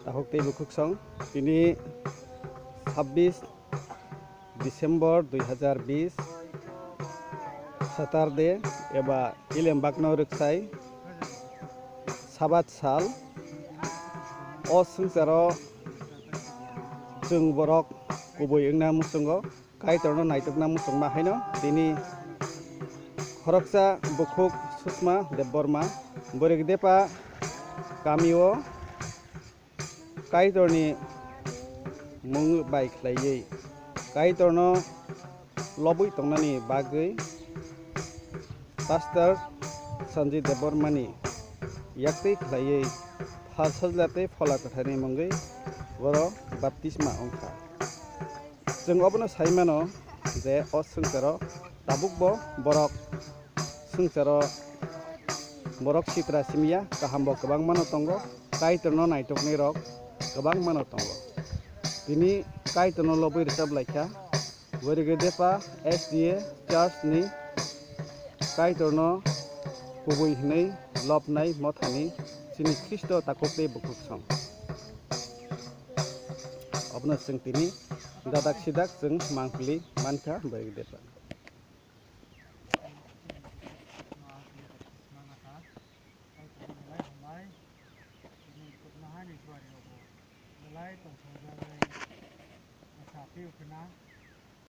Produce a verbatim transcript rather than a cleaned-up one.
Tahuk tei bukhuk song, tini sabbish December dui hazar bish, Saturday eba Ilem Bakno Rwksai Sabat sal. O swngcharo chwng borok kubui wngna muchungo. Kaitorno naitukna muchungma haino tini khoroksa bukhuk Sushma Debbarma Bwrwgdepa kamio Kaitorni mung bai khlaiwi Kaitorno lobwi tongnani bagwi Pastor Sanjit Debbarmani yaktwi khlaiwi Pha Sajla tei Phola Kwtharni mungwi oro baptisma wngkha. Chwng obono sai mano je o swngcharo tabukbo borok swngcharo borok sitra simiya, kahambo kwbangmano tongo, Kaitorno naitoknairok kwbangmano tongo. Tini Kaitorno lobwi rwchap laikha, Bwrwgdepa S D A Church ni Kaitorno kubui hwnwi lobnai mothani chini Khristo takhuk tei bukhuk song. Obono chwng tini dadak sidak chwng mangpili mankha Bwrwgdepa.